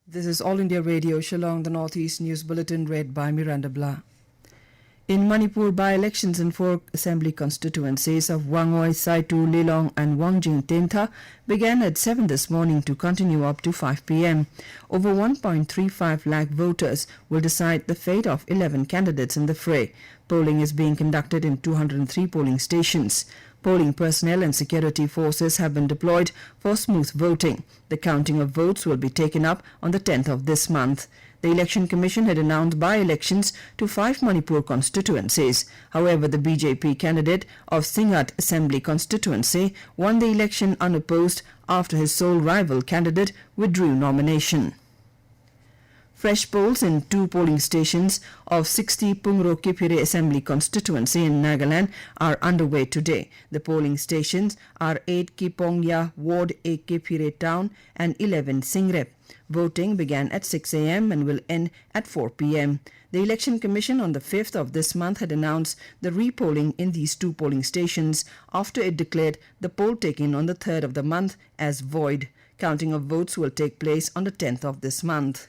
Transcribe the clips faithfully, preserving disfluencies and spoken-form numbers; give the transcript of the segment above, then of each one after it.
This is All India Radio Shillong, the Northeast News Bulletin read by Miranda Blah. In Manipur, by-elections in four assembly constituencies of Wangoi, Saitu, Lilong and Wangjing Tentha began at seven this morning to continue up to five p m. Over one point three five lakh voters will decide the fate of eleven candidates in the fray. Polling is being conducted in two hundred three polling stations. Polling personnel and security forces have been deployed for smooth voting. The counting of votes will be taken up on the tenth of this month. The Election Commission had announced by-elections to five Manipur constituencies. However, the B J P candidate of Singngat Assembly Constituency won the election unopposed after his sole rival candidate withdrew nomination. Fresh polls in two polling stations of sixty Pungro Kiphire Assembly Constituency in Nagaland are underway today. The polling stations are eight Kipongya Ward, eight Kiphire Town and eleven Singrep. Voting began at six a m and will end at four p m. The Election Commission on the fifth of this month had announced the repolling in these two polling stations after it declared the poll taken on the third of the month as void. Counting of votes will take place on the tenth of this month.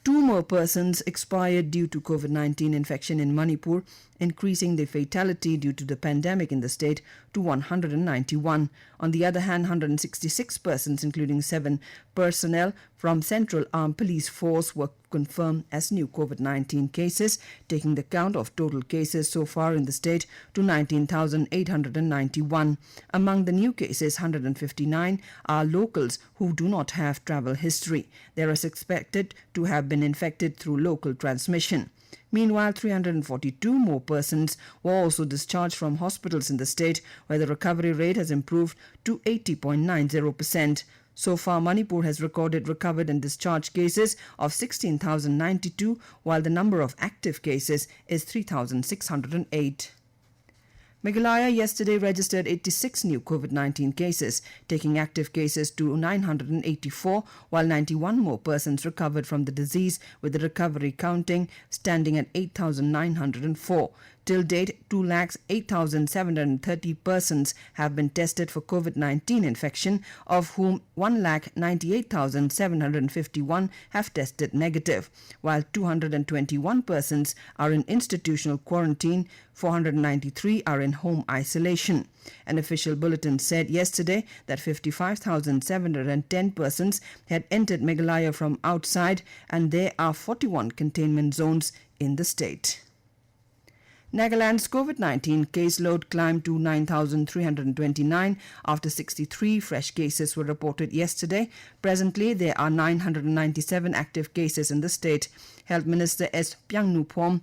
Two more persons expired due to COVID nineteen infection in Manipur, increasing the fatality due to the pandemic in the state to one hundred ninety-one. On the other hand, one hundred sixty-six persons, including seven personnel from Central Armed Police Force, were confirmed as new COVID nineteen cases, taking the count of total cases so far in the state to nineteen thousand eight hundred ninety-one. Among the new cases, one hundred fifty-nine are locals who do not have travel history. They are suspected to have been infected through local transmission. Meanwhile, three hundred forty-two more persons were also discharged from hospitals in the state, where the recovery rate has improved to eighty point nine zero percent. So far, Manipur has recorded recovered and discharged cases of sixteen thousand ninety-two, while the number of active cases is three thousand six hundred eight. Meghalaya yesterday registered eighty-six new COVID nineteen cases, taking active cases to nine hundred eighty-four, while ninety-one more persons recovered from the disease, with the recovery counting standing at eight thousand nine hundred four. Till date, two lakh eight thousand seven hundred thirty persons have been tested for COVID nineteen infection, of whom one lakh ninety-eight thousand seven hundred fifty-one have tested negative, while two hundred twenty-one persons are in institutional quarantine, four hundred ninety-three are in home isolation. An official bulletin said yesterday that fifty-five thousand seven hundred ten persons had entered Meghalaya from outside, and there are forty-one containment zones in the state. Nagaland's COVID nineteen caseload climbed to nine thousand three hundred twenty-nine after sixty-three fresh cases were reported yesterday. Presently, there are nine hundred ninety-seven active cases in the state. Health Minister S Pyngnuphom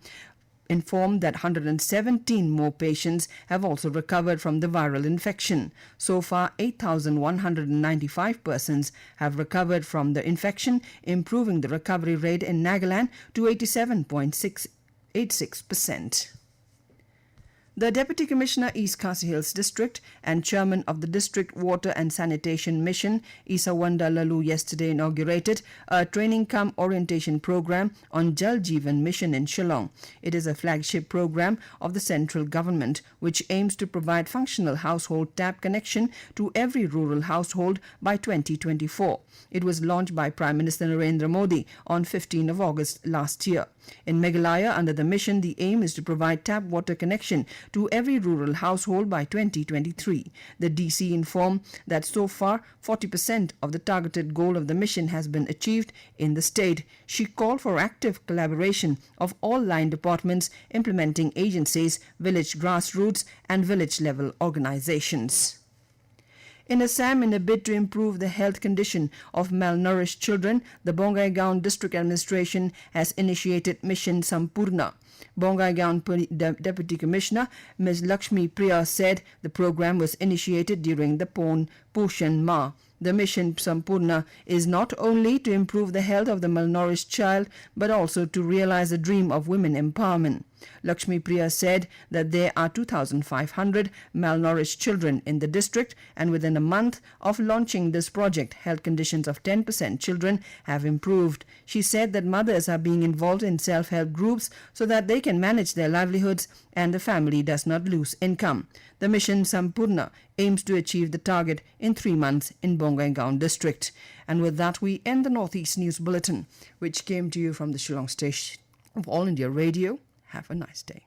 informed that one hundred seventeen more patients have also recovered from the viral infection. So far, eight thousand one hundred ninety-five persons have recovered from the infection, improving the recovery rate in Nagaland to eighty-seven point six eight six percent. The Deputy Commissioner, East Khasi Hills District, and Chairman of the District Water and Sanitation Mission, Isawanda Laloo, yesterday inaugurated a training cum orientation program on Jal Jeevan Mission in Shillong. It is a flagship program of the central government, which aims to provide functional household tap connection to every rural household by twenty twenty-four. It was launched by Prime Minister Narendra Modi on fifteenth of August last year. In Meghalaya, under the mission, the aim is to provide tap water connection to every rural household by twenty twenty-three. The D C informed that so far, forty percent of the targeted goal of the mission has been achieved in the state. She called for active collaboration of all line departments, implementing agencies, village grassroots, and village level organizations. In Assam, in a bid to improve the health condition of malnourished children, the Bongaigaon District Administration has initiated Mission Sampoorna. Bongaigaon Poli-, De-, Deputy Commissioner Miz Lakshmi Priya said the program was initiated during the Pon Poshan Maah. The Mission Sampoorna is not only to improve the health of the malnourished child, but also to realize the dream of women empowerment. Lakshmi Priya said that there are two thousand five hundred malnourished children in the district, and within a month of launching this project, health conditions of ten percent children have improved. She said that mothers are being involved in self-help groups so that they can manage their livelihoods and the family does not lose income. The mission Sampurna aims to achieve the target in three months in Bongaigaon district. And with that, we end the Northeast News Bulletin, which came to you from the Shillong station of All India Radio. Have a nice day.